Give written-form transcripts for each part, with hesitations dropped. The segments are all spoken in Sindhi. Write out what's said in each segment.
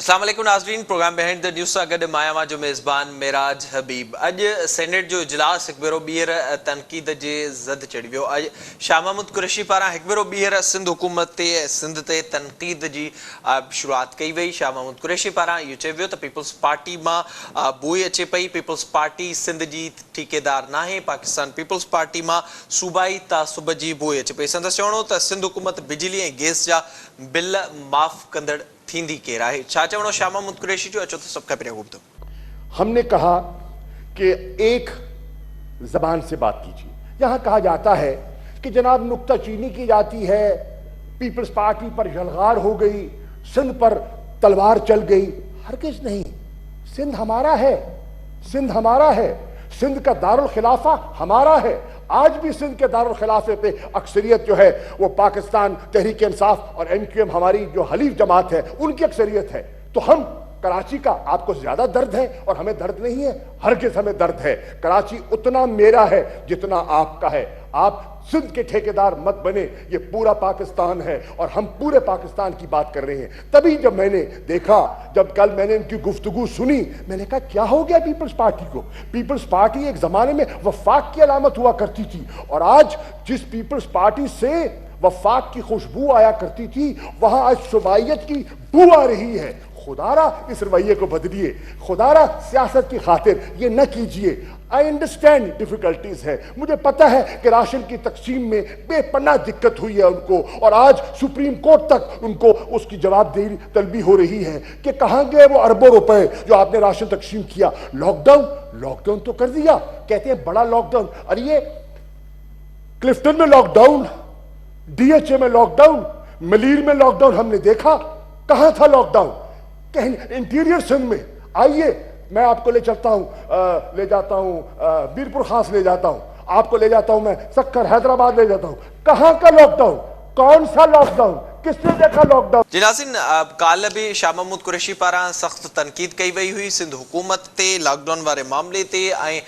اسلام عليڪم ناظرين پروگرام بيهائنڊ the news سان گڏ مان اوهان جو ميزبان معراج حبيب. اڄ سينيٽ جو اجلاس هڪ ڀيرو ٻيهر تنقيد جي زد چڙهي ويو. اڄ شاهه محمود قريشي پاران هڪ ڀيرو ٻيهر سنڌ حڪومت تي ۽ سنڌ تي تنقيد جي شروعات ڪئي وئي. شاهه محمود قريشي پاران اهو چيو ويو ته پيپلز پارٽي مان بوء اچي پئي، پيپلز پارٽي سنڌ جي ٺيڪيدار ناهي، پاڪستان پيپلز پارٽي مان صوبائي تعصب جي بوء اچي پئي. سندس چوڻ هو ته سنڌ حڪومت بجلي ۽ گئس جا بل معاف ڪندڙ ٿيندي ڪير آهي؟ ڇا چوڻ هو شاهه محمود قريشي جو، اچو ته سڀ کان پهريان اهو ٻڌون. هم ني ڪها ڪه ايڪ زبان سي بات ڪيجيئي. يهان ڪها جاتا هي ڪه جناب نڪته چيني ڪي جاتي هي، پيپلز پارٽي پر يلغار هو گئي، سنڌ پر تلوار چل گئي. هرگز نهين، سنڌ همارا هي، سنڌ همارا هي، سنڌ ڪا دارالخلافه همارا هي. آج ڀي سنڌ ڪي دارالخلافه پي اڪثريت جو هي وو پاڪستان تحريڪ انصاف اور ايم ڪيو ايم هماري جو حليف جماعت هي ان ڪي اڪثريت هي تو هم ڪراچي ڪا آپ ڪو زياده درد هي اور همين درد نهين هي هرگز همين درد هي ڪراچي اتنا ميرا هي جتنا آپ ڪا هي آپ سنڌ ڪي ٺيڪيدار مت بني يه پورا پاڪستان هي اور هم پوري پاڪستان ڪي بات ڪر رهي هين تبهي جب مين ني ديکا جب ڪل مين ني ان ڪي گفتگو سني مين ني ڪها ڪيا هو گيا پيپلز پارٽي ڪو پيپلز پارٽي ايڪ زماني مين وفاق ڪي علامت هوا ڪرتي ٿي اور آج جس پيپلز پارٽي سي وفاق ڪي خوشبو آيا ڪرتي ٿي وهان آج صوبائيت ڪي بو آ رهي هي خدارا اس رويي ڪو بدليي خدارا سياست ڪي خاطر يه نه ڪيجيي آئي انڊرسٽينڊ ڊفيڪلٽيز هي مجهي پتا هي ڪه راشن ڪي تقسيم ۾ بي پناھ دقت هئي هي ان ڪو اور آج سپريم ڪورٽ تڪ ان ڪو اس ڪي جواب دهي طلبي هو رهي هي ڪه ڪهان گئي وو اربو روپئي جو آپ ني راشن تقسيم ڪيا لاڪ ڊائون لاڪ ڊائون تو ڪر ديا ڪهتي هي بڙا لاڪ ڊائون اري يه Clifton ۾ lock down D H A ۾ lock down Malir ۾ lock down هم ني ديکا ڪهان ٿا لاڪ ڊائون ڪهين انٽيريئر سنڌ ۾ آئيي مين آپ ڪو لي چلتا هون لي جاتا هون ميرپور خاص لي جاتا هون آپ ڪو لي جاتا هون مين سکر حيدرآباد لي جاتا هون ڪهان ڪا لاڪ ڊائون ڪون سا لاڪ ڊائون ڪس ني ديکا لاڪ ڊائون. جي ناظرين ڪالهه به شاهه محمود قريشي پاران سخت تنقيد ڪئي وئي هئي سنڌ حڪومت تي لاڪ ڊائون واري معاملي تي ۽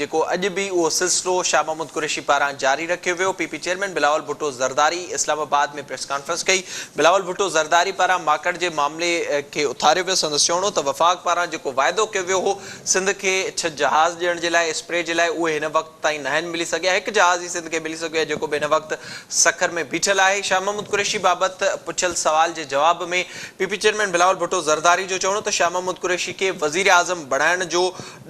جيڪو اڄ به اهو سلسلو شاهه محمود قريشي پاران جاري رکيو ويو. P P chairman Bilawal Bhutto Zardari Islamabad ۾ press conference ڪئي. بلاول ڀٽو زرداري پاران ماڪڙ جي معاملي کي اٿاريو ويو. سندس چوڻ هو ته وفاق پاران جيڪو واعدو ڪيو ويو هو سنڌ کي ڇهه جهاز ڏيڻ جي لاء اسپري جي لاء اهي هن وقت تائين ناهن ملي سگهيا. هڪ جهاز ئي سنڌ کي ملي سگهيو آهي جيڪو به هن وقت سکر ۾ بيٺل آهي. شاهه محمود قريشي بابت پڇيل سوال جي جواب ۾ P P chairman Bilawal Bhutto Zardari جو چوڻ هو ته شاهه محمود قريشي کي وزيراعظم بڻائڻ جو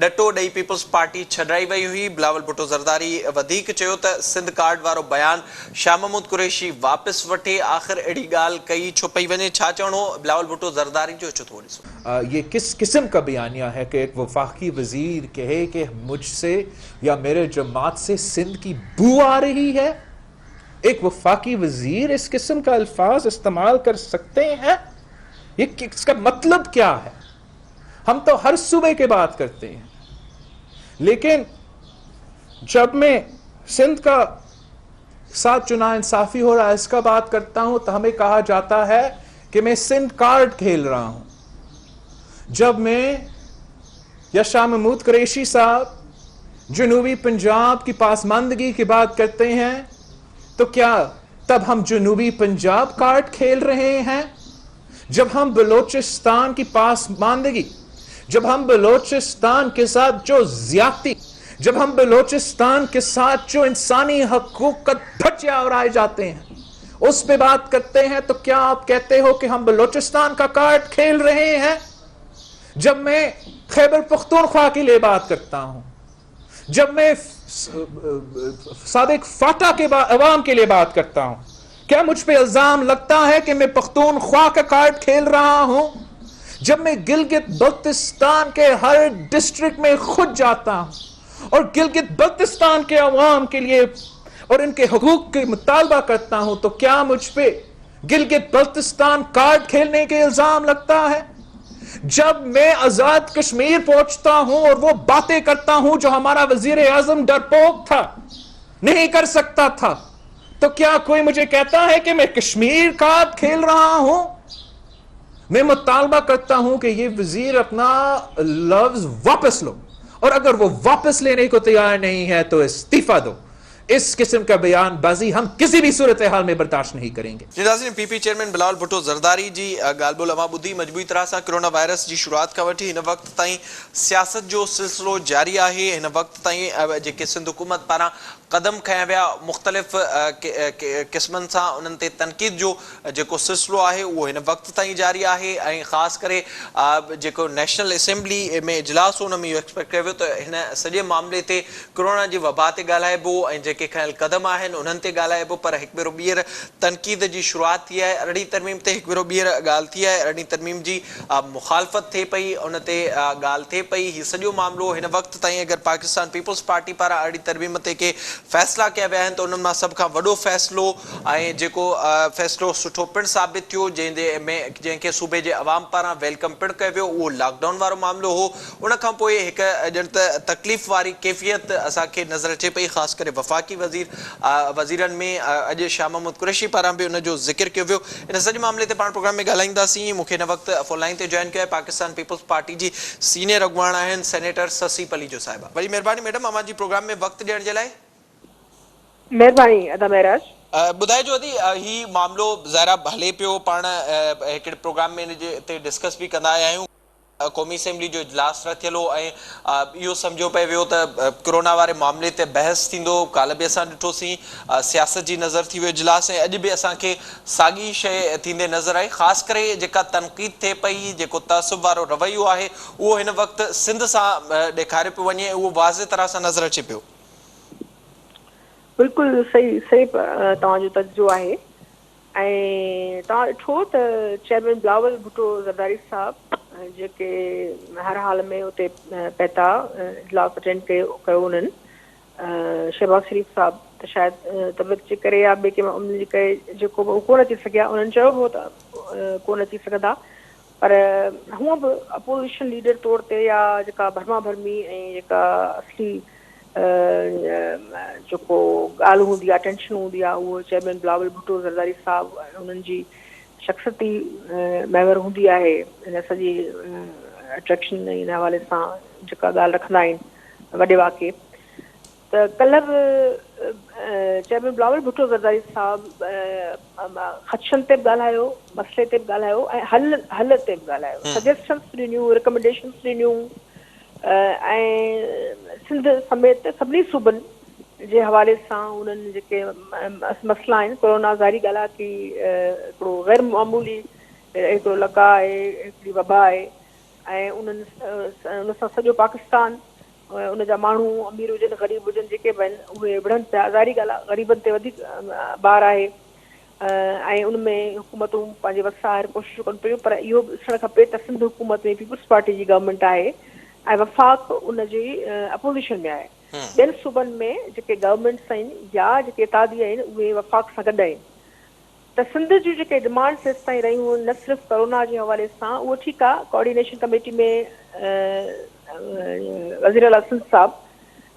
ڏٽو ڏئي پيپلز پارٽي ڇڏرائي وئي هئي. بلاول ڀٽو زرداري وڌيڪ چيو ته سنڌ ڪارڊ وارو بيان شاهه محمود قريشي واپس وٺي، آخر اهڙي ڳالهه ڪئي ڇو پئي وڃي، ڇا چوڻ هو بلاول ڀٽو زرداري جو اچو ٿو ڏسو. يه ڪس قسم ڪا بيانيه هي ڪه ايڪ وفاقي وزير ڪهي ڪه مجھ سي يا ميري جماعت سي سنڌ ڪي بو آ رهي هي ايڪ وفاقي وزير اس قسم ڪا الفاظ استعمال ڪر سڪتي هين يه اس ڪا مطلب ڪيا هي. هم تو هر صوبي ڪي بات ڪرتي هين ليڪن جب مين سنڌ ڪا ساتھ جو نا انصافي هو رها هي اس ڪا بات ڪرتا هون تو همين ڪها جاتا هي ڪي مين سنڌ ڪارڊ کيل رها هون جب مين يا شاھ محمود قريشي صاحب جنوبي پنجاب ڪي پاسماندگي ڪي بات ڪرتي هين تو ڪيا تب هم جنوبي پنجاب ڪارڊ کيل رهي هين جب هم بلوچستان ڪي پاسماندگي جب هم بلوچستان ڪي ساتھ جو زيادتي جب هم بلوچستان ڪي ساتھ جو انساني حقوق ڪا دھجيا اڙائي جاتي هين اس پي بات ڪرتي هين تو ڪيا آپ ڪهتي هو ڪي هم بلوچستان ڪا ڪارڊ کيل رهي هين جب مين خيبر پختونخوا ڪي لئي بات ڪرتا هون جب مين سابق فاٽا ڪي عوام ڪي لئي بات ڪرتا هون ڪيا مجھ پي الزام لگتا هي ڪي مين پختونخوا ڪا ڪارڊ کيل رها هون جب مين گلگت بلتستان ڪي هر ڊسٽرڪٽ مين خود جاتا هون اور گلگت بلتستان ڪي عوام ڪي لئي اور ان ڪي حقوق ڪي مطالبه ڪرتا هون تو ڪيا مجھ پي گلگت بلتستان ڪارڊ کيلني ڪي الزام لگتا هي جب مين آزاد ڪشمير پهچتا هون اور وو باتين ڪرتا هون جو همارا وزير اعظم ڊرپوڪ ٿا نهين ڪر سڪتا ٿا تو ڪيا ڪوئي مجهي ڪهتا هي ڪي مين ڪشمير ڪارڊ کيل رها هون مين مطالبه ڪرتا هون ڪي يه وزير اپنا لفظ واپس لو اور اگر وو واپس ليني ڪو تيار نهين هي تو استعفا دو. इस किस्म का बयानबाजी हम किसी भी सूरत हाल में बर्दाश्त नहीं करेंगे। जी नाज़रीन, P P chairman Bilawal Bhutto Zardari जी ॻाल्हि ॿोल अव्हां ॿुधी। मजबूरी तरह सां कोरोना वायरस जी शुरूआत खां वठी हिन वक़्त ताईं सियासत जो सिलसिलो जारी आहे। हिन वक़्त ताईं जेके सिंध हुकूमत पारां कदम खयां विया, मुख़्तलिफ़ क़िस्मनि सां उन्हनि ते तनक़ीद जो जेको सिलसिलो आहे, उहो हिन वक़्त ताईं जारी आहे। ऐं ख़ासि करे जेको नेशनल असेंबली में इजलास हो, उन में इहो एक्सपेक्ट कयो वियो त हिन सॼे मामले ते, कोरोना जी वबा ते ॻाल्हाइबो ऐं जेके खयल कदम आहिनि, उन्हनि ते ॻाल्हाइबो, पर हिकु भेरो ॿीहर तनक़ीद जी शुरूआत थी आहे। 18वीं तरमीम ते हिकु भेरो ॿीहर ॻाल्हि थी आहे। 18वीं तरमीम जी मुखालफ़त थिए पई, उन ते ॻाल्हि थिए पई। हीउ सॼो मामिलो हिन वक़्त ताईं अगरि पाकिस्तान पीपल्स पार्टी पारां 18वीं तरमीम ते के फ़ैसिला कया विया आहिनि, त उन्हनि मां सभ खां वॾो फ़ैसिलो ऐं जेको फ़ैसिलो सुठो पिणु साबित थियो, जंहिं में जंहिंखे सूबे जे अवाम पारां welcome पिणु कयो वियो, उहो लॉकडाउन वारो मामिलो हो। उन खां पोइ हिकु ॼण त तकलीफ़ वारी कैफ़ियत असांखे नज़र अचे पई, ख़ासि करे वफ़ाक़ी वज़ीरनि में। अॼु शाह महमूद कुरैशी पारां बि उन जो ज़िक्र कयो वियो। इन सॼे मामले ते पाण प्रोग्राम में ॻाल्हाईंदासीं। मूंखे हिन वक़्तु फोन लाइन ते जॉइन कयो आहे, पाकिस्तान पीपल्स पार्टी जी सीनियर अॻुवाण आहिनि, सेनेटर ससी पलीजो साहिबा। वॾी महिरबानी मैडम, अव्हां जी प्रोग्राम में वक़्तु ॾियण जे लाइ। महिरबानी अदा महराज। ॿुधाइजो अदी, ही मामिलो ज़ाहिर हले पियो, पाण हिकिड़े प्रोग्राम में इन जे ते डिस्कस बि कंदा आया आहियूं। क़ौमी असेंबली जो इजलास रथियल हो ऐं इहो सम्झो पए वियो त कोरोना वारे मामले ते बहस थींदो। काल्ह बि असां ॾिठोसीं, सियासत जी नज़र थी वियो इजलास ऐं अॼु बि असांखे साॻी शइ थींदे नज़र आई। ख़ासि करे जेका तनक़ीद थिए पई, जेको तअसुब वारो रवैयो आहे, उहो हिन वक़्तु सिंध सां ॾेखारियो पियो वञे, उहो वाज़े तरह सां नज़र अचे पियो। बिल्कुलु सही सही तव्हांजो तजियो आहे ऐं तव्हां ॾिठो त चेयरमैन बिलावल भुट्टो ज़रदारी साहब जेके हर हाल में उते पहुता, इजलास अटेंड कयो कयो उन्हनि। शहबाज़ शरीफ साहब त शायदि तबियत जे करे या ॿिए कंहिं उन जे करे जेको बि कोन अची सघिया। उन्हनि चयो हो त कोन अची सघंदा, पर हूअं बि अपोज़िशन लीडर तौर ते या जेका भरमा भरमी ऐं जेका असली जेको ॻाल्हि हूंदी आहे, टेंशन हूंदी आहे, उहो चेयरमैन बिलावल भुट्टो ज़रदारी साहब, उन्हनि जी शख़्सियती महवर हूंदी आहे। हिन सॼी अट्रैक्शन इन हवाले सां जेका ॻाल्हि रखंदा आहिनि वॾे वाक़े, त कल्ह बि चेयरमैन बिलावल भुट्टो ज़रदारी साहब ख़दशनि ते बि ॻाल्हायो, मसइले ते बि ॻाल्हायो ऐं हल हल ते बि ॻाल्हायो, सजेशन्स ॾिनियूं, रिकमेंडेशन्स ॾिनियूं ऐं सिंध समेत सभिनी सूबनि जे हवाले सां उन्हनि जेके मसइला आहिनि। कोरोना ज़ाहिरी ॻाल्हि आहे की हिकिड़ो ग़ैर मामूली हिकिड़ो लक़ा आहे, हिकिड़ी वबा आहे ऐं उन्हनि उन सां सॼो पाकिस्तान, उन जा माण्हू अमीर हुजनि, ग़रीब हुजनि, जेके बि आहिनि, उहे विढ़नि पिया। ज़ाहिरी ॻाल्हि आहे, ग़रीबनि ते वधीक भार आहे ऐं उन में हुकूमतूं पंहिंजे वस आहिरि कोशिशूं कनि पियूं, पर इहो बि ॾिसणु खपे त सिंध हुकूमत में पीपल्स पार्टी जी गवर्नमेंट आहे ऐं वफ़ाक़ उन जी अपोज़िशन में आहे। ॿियनि सूबनि में जेके गवर्नमेंट्स आहिनि या जेके इतादी आहिनि, उहे वफ़ाक़ सां गॾु आहिनि, त सिंध जूं जेके डिमांड्स हेसि ताईं रहियूं आहिनि, न सिर्फ़ु कोरोना जे हवाले सां, उहो ठीकु आहे, कोऑर्डिनेशन कमेटी में वज़ीर आला सिंध साहब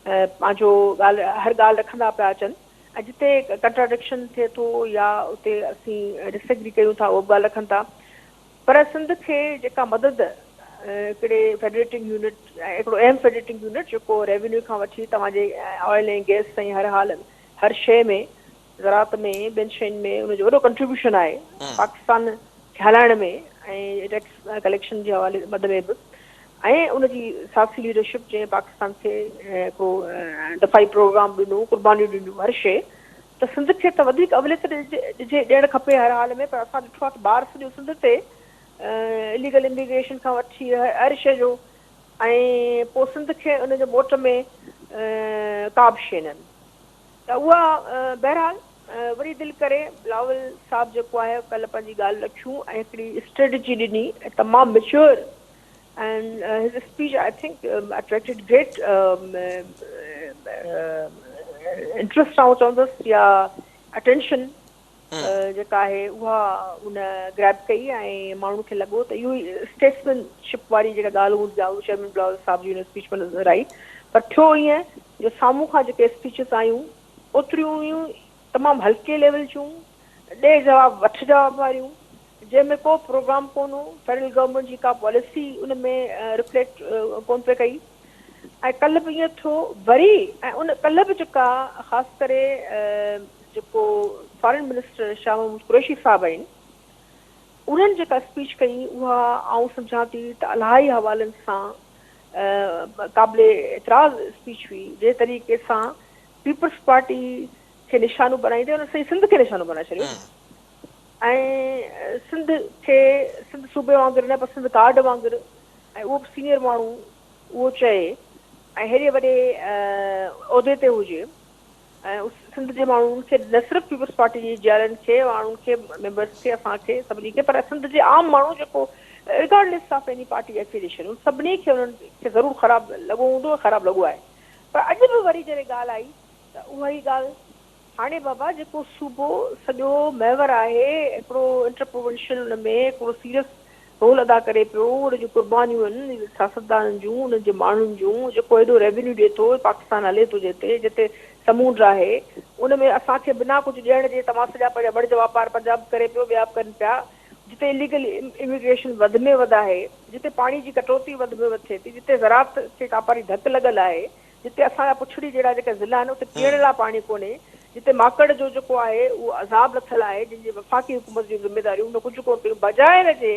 पंहिंजो ॻाल्हि हर ॻाल्हि रखंदा पिया अचनि ऐं जिते कंट्राडिक्शन थिए थो या उते असीं डिसएग्री कयूं था, उहो बि ॻाल्हि रखनि था, पर सिंध खे जेका मदद हिकिड़े फेडरेटिंग यूनिट, हिकिड़ो अहम फेडरेटिंग यूनिट, जेको रेवेन्यू खां वठी तव्हांजे ऑयल ऐं गैस ताईं, हर हाल हर शइ में, ज़राअत में, ॿियनि शयुनि में उनजो वॾो कंट्रीब्यूशन आहे पाकिस्तान खे हलाइण में ऐं टैक्स कलेक्शन जे हवाले मद में बि, ऐं उनजी सियासी लीडरशिप जंहिं पाकिस्तान खे हिकिड़ो दफ़ाई प्रोग्राम ॾिनो, कुर्बानियूं ॾिनियूं, हर शइ, त सिंध खे त वधीक अवलियत ॾिजे, ॾियणु खपे हर हाल में। पर असां ॾिठो आहे त ॿार सॼो सिंध ते, इलीगल इमिग्रेशन खां वठी हर शइ जो, ऐं पोइ सिंध खे उन जो मोट में का बि शइ न। त उहा बहरहाल वरी दिलि करे बिलावल साहब जेको आहे, कल्ह पंहिंजी ॻाल्हि रखियूं ऐं हिकिड़ी स्ट्रेटजी ॾिनी, तमामु mature, and his speech, I think, attracted great interest आउं चवंदुसि या अटेंशन जेका आहे, उहा उन ग्रैब कई ऐं माण्हुनि खे लॻो त इहो ई स्टेट्समैनशिप वारी जेका ॻाल्हि हूंदी आहे, उहो चेयरमैन बिलावल साहब जी हुन स्पीच में नज़र आई। पर थियो ईअं जो साम्हूं खां जेके स्पीचेस आयूं, ओतिरियूं हुयूं तमामु हल्के लेवल जूं, ॾे जवाब वठि जवाब वारियूं, जंहिंमें को प्रोग्राम कोन हो, फेडरल गवर्नमेंट जी का पॉलिसी उन में रिफ्लेक्ट कोन पई कई। ۽ ڪلهه به ائين ٿيو وري ۽ ان ڪلهه به جيڪا خاص ڪري جيڪو فارين منسٽر شاهه محمود قريشي صاحب آهن انهن جيڪا اسپيچ ڪئي اها آئون سمجهان ٿي ته الاهي حوالن سان قابل اعتراض اسپيچ هئي جنهن طريقي سان پيپلز پارٽي کي نشانو بڻائيندي انهن سڄي سنڌ کي نشانو بڻائي ڇڏيو ۽ سنڌ کي سنڌ صوبي وانگر نه پر سنڌ ڪارڊ وانگر ۽ اهو به سينيئر ماڻهو اهو چئي ۽ هيڏي وڏي عهدي تي هجي ۽ سنڌ جي ماڻهن کي نه صرف پيپلز پارٽي جي جيالن کي ماڻهن کي ميمبرس کي اسان کي سڀني کي پر سنڌ جي عام ماڻهو جيڪو regardless of any party affiliation ان سڀني کي انهن کي ضرور خراب لڳو هوندو ۽ خراب لڳو آهي پر اڄ به وري جڏهن ڳالهه آئي ته اها ئي ڳالهه هاڻي بابا جيڪو صوبو سڄو محور آهي هڪڙو انٽر پروونشل ان ۾ هڪڙو سيريس رول ادا ڪري پيو ان جون قربانيون آهن سياستدانن جون انهن جي ماڻهن جون جيڪو ايڏو ريونيو ڏي ٿو پاڪستان هلي ٿو جتي جتي سمونڊ آهي ان ۾ اسان کي بنا ڪجهه ڏيڻ جي توهان سڄا پنهنجا وڻج واپار پنجاب ڪري پيو ٻيا به ڪن پيا جتي اليگل اميگريشن وڌ ۾ وڌ آهي جتي پاڻي جي ڪٽوتي وڌ ۾ وڌ ٿئي ٿي جتي زراعت کي ڪاپاري ڌڪ لڳل آهي جتي اسان جا پڇڙي جهڙا جيڪي ضلعا آهن اتي پيئڻ لاء پاڻي ڪونهي، جتي ماڪڙ جو جيڪو آهي اهو عذاب لٿل آهي جنهن جي وفاقي حڪومت جون ذميداريون ان ڪجهه ڪونه ڪيون بجاء ان جي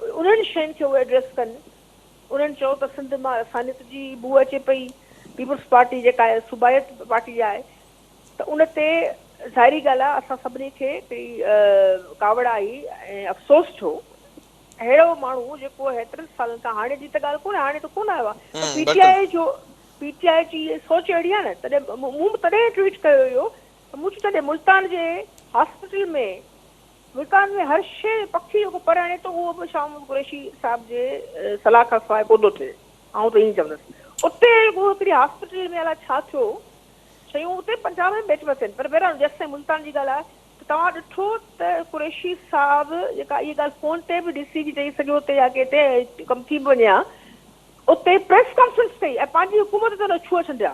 انهن شين کي اهي ايڊريس ڪن انهن چيو ته سنڌ مان لسانيت جي بوء اچي پئي پيپلز پارٽي جيڪا آهي صوبائيت پارٽي آهي ته ان تي ظاهري ڳالهه آهي اسان سڀني کي هڪڙي ڪاوڙ آئي ۽ افسوس ٿيو. اهڙو ماڻهو جيڪو هيترن سالن کان هاڻي جي ته ڳالهه ڪونهي هاڻي ته ڪونه آيو آهي پر پي ٽي آء جو پي ٽي آء جي سوچ اهڙي آهي نه تڏهن مون به تڏهن ٽوئيٽ ڪيو هيو ته مون چيو تڏهن ملتان جي هاسپيٽل ۾ ملتان ۾ هر شيء پکي جيڪو پر هڻي ٿو اهو به شاهه محمود قريشي صاحب جي صلاح کان سواء ڪونه ٿو ٿئي آئون ته ائين چوندس اتي رڳو هڪڙي هاسپيٽل ۾ الائي ڇا ٿيو شيون اتي پنجاب ۾ بيچ بس آهن پر بهرحال جيستائين ملتان جي ڳالهه آهي ته توهان ڏٺو ته قريشي صاحب جيڪا اها ڳالهه فون تي به ڊي سي کي چئي سگهيو اتي يا ڪنهن تي ڪم ٿي به وڃي ها اتي پريس ڪانفرنس ڪئي ۽ پنهنجي حڪومت تي هن ڇوهه ڇنڊيا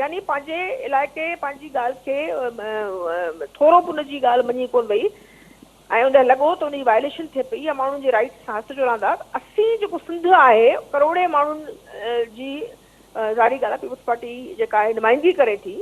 يعني پنهنجي علائقي پنهنجي ڳالهه کي ٿورو به ان جي ڳالهه مڃي ڪونه وئي ۽ ان لڳو ته ان جي وائليشن ٿئي پئي يا ماڻهن جي رائيٽس سان هٿ جوڙاندا ته اسين جيڪو سنڌ آهي ڪروڙين ماڻهن جي ظاهري ڳالهه آهي پيپلز پارٽي جيڪا آهي نمائندگي ڪري ٿي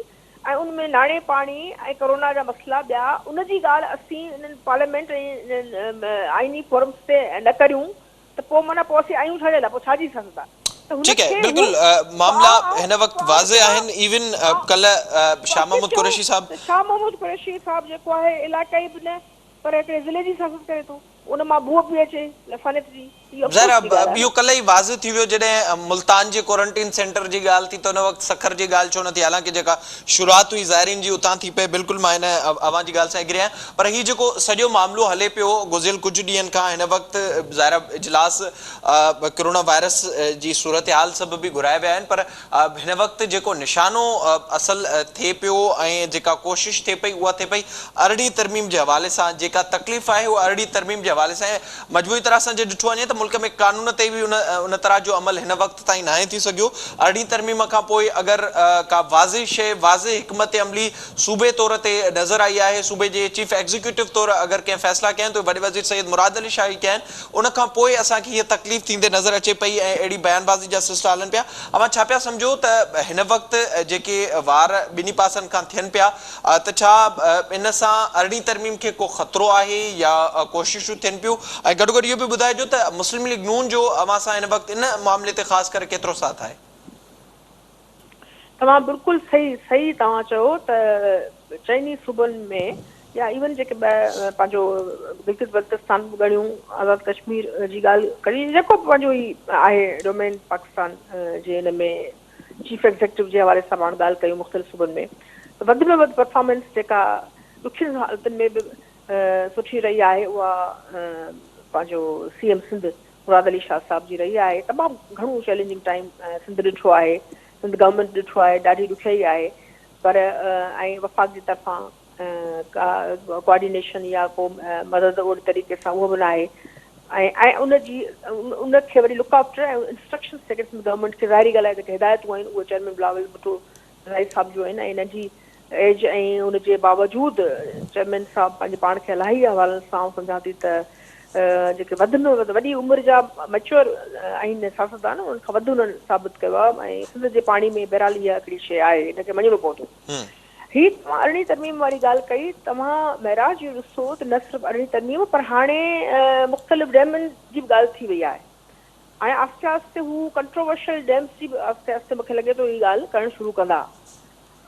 ۽ ان ۾ ناڻي پاڻي ۽ ڪورونا جا مسئلا ٻيا ان جي ڳالهه اسين انهن پارليامينٽ ۽ انهن آئيني فورمز تي نه ڪريون ته پوء معنيٰ پوء اسين آهيون ڇا جي لاء پوء ڇا جي سياست آهي ته هن ٺيڪ آهي کي هو بلڪل معاملا آئون هن وقت آئون واضح چوان آهن ايون آئون ڪلهه پوء شاهه اسين محمود چئون قريشي صاحب ته شاهه محمود قريشي صاحب جيڪو آهي علائقائي به نه پر هڪڙي ضلعي جي سياست ڪري ٿو ان مان بوء پئي اچي لسانيت جي. اهو ظاهر افسوس جي ڳالهه آهي اهو نه. ڪلهه ئي واضح ٿي ويو جڏهن ملتان جي ڪورنٽين سينٽر جي ڳالهه ٿي ته ان وقت سکر جي ڳالهه ڇو نه ٿي حالانڪه جيڪا شروعات هئي زائرين جي اتان ٿي پئي بلڪل مان هن اوهان جي ڳالهه سان ايگري آهيان پر هي جيڪو سڄو معاملو هلي پيو گذريل ڪجهه ڏينهن کان هن وقت ظاهر اجلاس ڪرونا وائرس جي صورتحال سبب به گهرايا ويا آهن پر هن وقت جيڪو نشانو اصل ٿئي پيو ۽ جيڪا ڪوشش ٿئي پئي اها ٿئي پئي ارڙهين ترميم جي حوالي سان جيڪا تڪليف آهي اها ارڙهين ترميم جي حوالي سان آهي. مجموعي طرح سان جي ڏٺو وڃي ته ملڪ ۾ قانون تي به ان طرح جو عمل هن وقت تائين ناهي ٿي سگهيو. ارڙهين ترميم کان پوء اگر ڪا واضح شيء واضح حڪمت عملي صوبي طور تي نظر آئي آهي صوبي جي چيف ايگزيڪيوٽو طور اگر ڪنهن فيصلا ڪيا آهن ته اهي وڏي وزير سيد مراد علي شاهه ئي ڪيا آهن ان کان پوء اسان کي هيء تڪليف ٿيندي نظر اچي پئي ۽ اهڙي بيان بازي جا سلسلا هلن پيا. اوهان ڇا پيا سمجهو ته هن وقت جيڪي وار ٻنهي پاسن کان ٿين پيا ته ڇا ان سان ارڙهين ترميم کي ڪو خطرو آهي يا ڪوششون ٿين پيون ۽ گڏوگڏ اهو به ٻڌائجو ته مسلم ليگ نون جو اوهان سان هن وقت ان معاملي تي خاص ڪري ڪيترو ساٿ آهي؟ توهان بلڪل صحيح صحيح توهان چيو ته چئني صوبن ۾ يا ايون جيڪي ٻه پنهنجو گلگت بلتستان به ڳڻيون آزاد ڪشمير جي ڳالهه ڪري جيڪو به پنهنجو هي آهي ڊومين پاڪستان جي ان ۾ چيف ايگزيڪٽو جي حوالي سان پاڻ ڳالهه ڪيون مختلف صوبن ۾ ته وڌ ۾ وڌ پرفارمنس جيڪا ڏکين حالتن ۾ به سٺي رهي آهي اها پنهنجو سي ايم سنڌ مراد علي شاهه صاحب جي رهي آهي تمام گهڻو چئلينجنگ ٽائيم سنڌ ڏٺو آهي سنڌ گورنمينٽ ڏٺو آهي ڏاڍي ڏکيائي آهي پر ۽ وفاق جي طرفان ڪا ڪوآرڊينيشن يا ڪو مدد اهڙي طريقي سان اهو به ناهي ۽ ۽ ان جي ان کي وري لڪ آفٽر ۽ انسٽرڪشنس جيڪي سنڌ گورنمينٽ کي ظاهري ڳالهه آهي جيڪي هدايتون آهن اهي چيئرمين بلاول ڀٽو زرداري صاحب جون آهن ۽ ان جي ايج ۽ ان جي باوجود چيئرمين صاحب پنهنجي پاڻ کي الاهي حوالن سان آئون سمجهان ٿي ته جيڪي وڌ ۾ وڌ وڏي عمر جا ميچوئر آهن سياستدان انهن کان وڌ انهن ثابت ڪيو آهي ۽ سنڌ جي پاڻي ۾ بهرحال اها هڪڙي شيء آهي ان کي مڃڻو پوندو. هي توهان ارڙهين ترميم واري ڳالهه ڪئي توهان معراج اهو ڏسو ته نه صرف ارڙهين ترميم پر هاڻي مختلف ڊيمن جي به ڳالهه ٿي وئي آهي هاڻي آهستي آهستي هو ڪنٽروورشل ڊيمز جي به آهستي آهستي مونکي لڳي ٿو هي ڳالهه ڪرڻ شروع ڪندا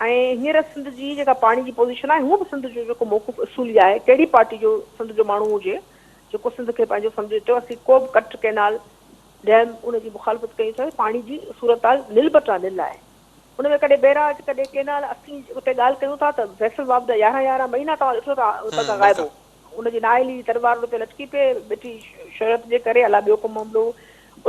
۽ هينئر سنڌ جي جيڪا پاڻي جي پوزيشن آهي هونء به سنڌ جو جيڪو موقف اصولي آهي ڪهڙي پارٽي جو سنڌ جو ماڻهو هجي جيڪو سنڌ کي پنهنجو سمجهي ٿو اسين ڪو به ڪٽ ڪئنال ڊيم ان جي مخالفت ڪيون ٿا پاڻي جي صورتحال نل بٽا نل آهي ان ۾ ڪڏهن بئراج ڪڏهن ڪئنال اسين اتي ڳالهه ڪيون ٿا ته فيصل واپڊا يارهن يارهن مهينا توهان ڏٺو ته اتان کان غائب هو ان جي نااهلي جي تلوار ان تي لٽڪي پئي ٻٽي شهرت جي ڪري الاء ٻيو ڪو معاملو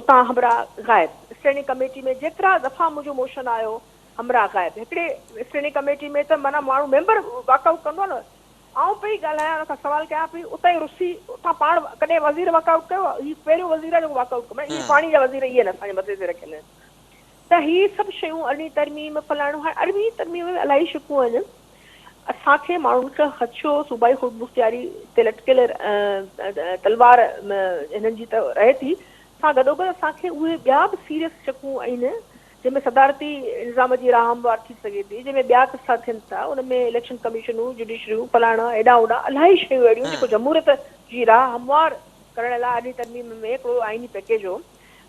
اتان همراهه غائب اسٽينڊنگ ڪميٽي ۾ جيترا دفعا منهنجو موشن آيو همراهه غائب. هڪڙي اسٽينڊنگ ڪميٽي ۾ ته معنيٰ ماڻهو ميمبر واڪ آئوٽ ڪندو آهي نه. آئون پئي ڳالهايان ان کان سوال ڪيان پئي اتان ئي رسي اتان پاڻ ڪڏهن وزير واڪ آئوٽ ڪيو آهي؟ هي پهريون وزير آهي جيڪو واڪ آئوٽ ڪيو معنيٰ اهي پاڻي جا وزير اهي آهن اسان جي مٿي تي رکيل آهن ته هي سڀ شيون ارڙهين ترميم فلاڻو هاڻي ارڙهين ترميم ۾ الاهي شقون آهن اسان کي ماڻهن کي خدشو صوبائي خودمختياري تي لٽڪيل تلوار هنن جي ته رهي ٿي سان گڏوگڏ اسان کي اهي ٻيا به سيريس شقون آهن جنهن ۾ صدارتي نظام جي راهه هموار ٿي سگهي ٿي، جنهن ۾ ٻيا قصا ٿين ٿا، ان ۾ اليڪشن ڪميشنون، جڊيشريون، فلاڻا، هيڏانهن هوڏانهن الاهي شيون اهڙيون جيڪو جمهوريت جي راهه هموار ڪرڻ لاء ارڙهين ترميم ۾ هڪڙو آئيني پيڪيج هو.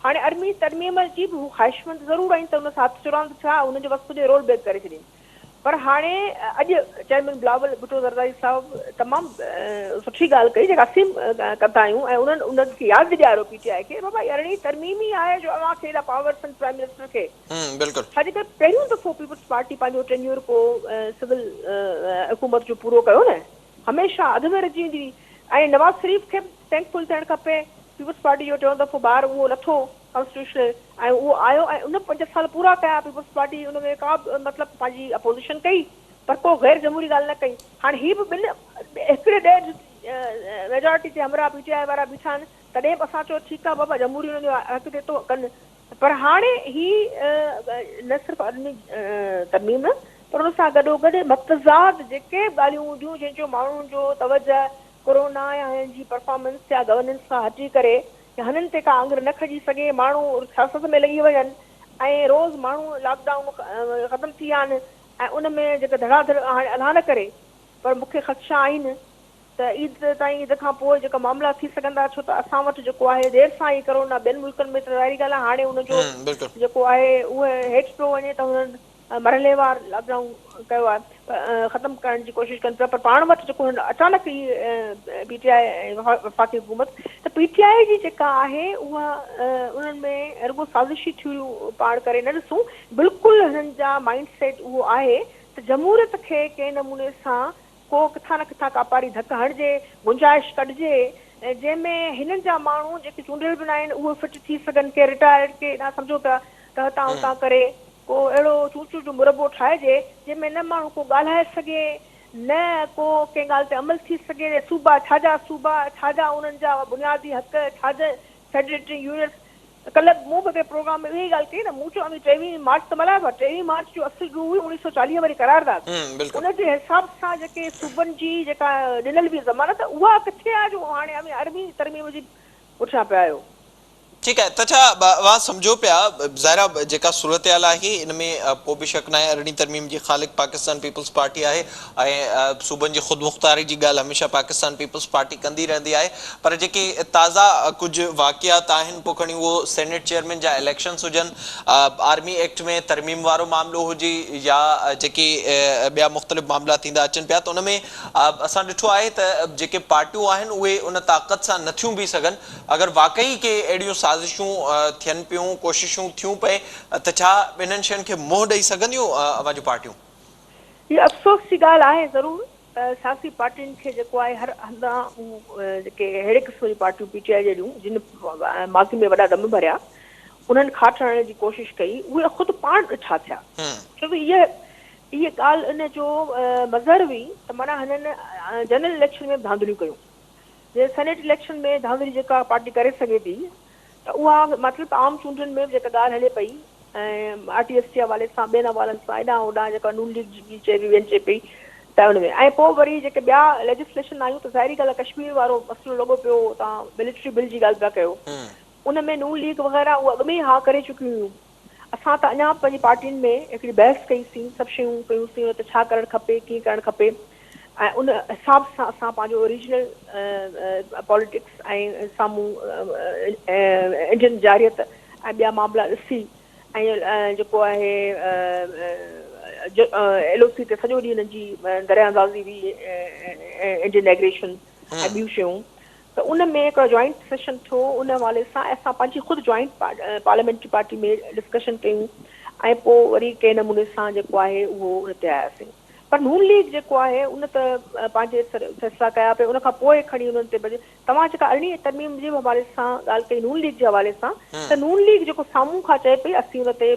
هاڻي ارڙهين ترميم جي به هو خواهشمند ضرور آهن ته ان سان هٿ چراند ٿيا انهن جو وس پڄي رول بيڪ ڪري ڇڏين پر هاڻي اڄ چيئرمين بلاول ڀٽو زرداري صاحب تمام سٺي ڳالهه ڪئي جيڪا اسين به ڪندا آهيون ۽ انهن انهن کي ياد به ڏياريو پي ٽي آء کي بابا هي ارڙهين ترميم ئي آهي جو اوهان کي ايڏا پاورس آهن پرائيم منسٽر کي بلڪل. ڇا جي ڪري پهريون دفعو پيپلز پارٽي پنهنجو ٽينيور ڪو سول حڪومت جو پورو ڪيو نه هميشه اڌ ۾ رهجي ويندي هئي ۽ نواز شريف کي به ٿينڪ فل ٿيڻ کپي پيپلز پارٽي جو ٽيون دفعو بار اهو لٿو ڪانسٽيٽيوشنل ۽ اهو آيو ۽ ان پنج سال پورا ڪيا پيپلز پارٽي ان ۾ ڪا به مطلب پنهنجي اپوزيشن ڪئي پر ڪو غير جمهوري ڳالهه نه ڪئي هاڻي هي به ٻن هڪڙي ڏيڍ ميجارٽي تي همراهه پي ٽي آء وارا بيٺا آهن تڏهن به اسان چيو ٺيڪ آهي بابا جمهوري انهن جو حق ٿئي ٿو ڪن پر هاڻي هي نه صرف ارڙهين ترميم پر ان سان گڏوگڏ متضاد جيڪي به ڳالهيون هونديون جنهن جو ماڻهن جو توجه ڪورونا يا هنن جي پرفارمنس يا گورننس کان هٽي ڪري يا هنن تي ڪا آڱر نه کڄي سگهي، ماڻهو سياست ۾ لڳي وڃن ۽ روز ماڻهو لاڪ ڊائون ختم ٿي ويا آهن ۽ ان ۾ جيڪا ڌڙا ڌڙ هاڻي الله نه ڪري پر مون کي خدشا آهن ته عيد تائين عيد کان پوء جيڪا معاملا ٿي سگهن ٿا ڇو ته اسان وٽ جيڪو آهي دير سان ئي ڪرونا ٻين ملڪن ۾ ته ظاهري ڳالهه آهي هاڻي ان جو جيڪو آهي اهو هيٺ پيو وڃي ته هنن مرحليوار لاڪ ڊائون ڪيو آهي ختم ڪرڻ جي ڪوشش ڪن پيا پر پاڻ وٽ جيڪو هن اچانڪ ئي پي ٽي آء ۽ وفاقي حڪومت ته پي ٽي آء جي جيڪا آهي اها انهن ۾ رڳو سازشي ٿيوريون پاڻ ڪري نه ڏسون بلڪل هنن جا مائنڊ سيٽ اهو آهي ته جمهوريت کي ڪنهن نموني سان ڪو ڪٿان نه ڪٿان ڪاپاري ڌڪ هڻجي، گنجائش ڪڍجي، جنهن ۾ هنن جا ماڻهو جيڪي چونڊيل به ناهن اهي فٽ ٿي سگهن، ڪي رٽائرڊ ڪي هيڏانهن سمجهو پيا ته هتان هتان ڪري ڪو اهڙو چونچو جو مربو ٺاهجي، جنهن ۾ نه ماڻهو ڪو ڳالهائي سگهي، نه ڪو ڪنهن ڳالهه تي عمل ٿي سگهي، صوبا ڇا جا صوبا، ڇا جا انهن جا بنيادي حق، ڇا جا فيڊريٽنگ يونٽس، ڪلهه مون به هڪڙي پروگرام ۾ اها ئي ڳالهه ڪئي نه، مون چيو اوهين ٽيويهين مارچ ته ملهايو پر ٽيويهين مارچ جو اصل روح هئي اڻويهه سئو چاليهه واري قرارداد، ان جي حساب سان جيڪي صوبن جي جيڪا ڏنل هئي ضمانت اها ڪٿي آهي جو هاڻي اوهين ارڙهين ترميم جي پٺيان پيا آهيو. ٺيڪ آهي ته ڇا اوهان سمجهو پيا ظاهر آهي جيڪا صورتحال آهي ان ۾ ڪو به شڪ ناهي ارڙهين ترميم جي خالق پاڪستان پيپلز پارٽي آهي ۽ صوبن جي خودمختاري جي ڳالهه هميشه پاڪستان پيپلز پارٽي ڪندي رهندي آهي پر جيڪي تازا ڪجهه واقعات آهن پوء کڻي اهو سينيٽ چيئرمين جا اليڪشنز هجن، آرمي ايڪٽ ۾ ترميم وارو معاملو هجي يا جيڪي ٻيا مختلف معاملا ٿيندا اچن پيا ته ان ۾ اسان ڏٺو آهي ته جيڪي پارٽيون آهن اهي ان طاقت سان نٿيون بيهي سگهن اگر واقعي ڪي اهڙيون سازشون ٿين پيون ڪوششون ٿيون پئي ته ڇا انهن شين کي منهن ڏئي سگهنديون اوهان جون پارٽيون؟ هي افسوس جي ڳالهه آهي ضرور ته سياسي پارٽين کي جيڪو آهي هر هنڌان جيڪي اهڙي قسم جون پارٽيون پي ٽي آء جهڙيون جن ماضي ۾ وڏا دم ڀريا انهن کاٽ هڻڻ جي ڪوشش ڪئي اهي خود پاڻ ڏٺا ٿيا ڇو ته اها اها ڳالهه ان جو مظهر هئي ته معنيٰ هنن جنرل اليڪشن ۾ به ڌانڌليون ڪيون جي سينيٽ اليڪشن ۾ ڌانڌلي جيڪا پارٽي ڪري سگهي ٿي ته اها مطلب ته عام چونڊن ۾ به جيڪا ڳالهه هلي پئي ۽ آر ٽي ايس جي حوالي سان ٻين حوالن سان هيڏانهن هوڏانهن جيڪا نون ليگ جي به چئي پئي ٻين چئي پئي ته ان ۾ ۽ پوء وري جيڪي ٻيا ليجسليشن آيون ته ظاهري ڳالهه آهي ڪشمير وارو مسئلو لڳو پيو هو توهان ملٽري بل جي ڳالهه پيا ڪيو ان ۾ نون ليگ وغيره اهو اڳ ۾ ئي ها ڪري چڪيون هيون اسان ته اڃا به پنهنجي پارٽين ۾ هڪڙي بحث ڪئي سين سڀ شيون ڪيون سين ته ڇا ڪرڻ کپي ڪيئن ڪرڻ کپي ۽ ان حساب سان اسان پنهنجو ريجنل پاليٽڪس ۽ سامهون انڊين جارحيت ۽ ٻيا معاملا ڏسي ۽ جيڪو آهي ايل او سي تي سڄو ڏينهن هنن جي دريا اندازي هئي انڊين ايگريشن ۽ ٻيون شيون ته ان ۾ هڪڙو جوائنٽ سيشن ٿيو ان حوالي سان اسان پنهنجي خود جوائنٽ پارليامينٽري پارٽي ۾ ڊسڪشن ڪيون ۽ پوء وري ڪنهن نموني سان جيڪو آهي اهو ان تي آياسين پر نون ليگ جيڪو آهي ان ته پنهنجي سر فيصلا ڪيا پئي ان کان پوء کڻي انهن تي بجيٽ توهان جيڪا ارڙهين ترميم جي به حوالي سان ڳالهه ڪئي نون ليگ جي حوالي سان ته نون ليگ جيڪو سامهون کان چئي پئي اسين ان تي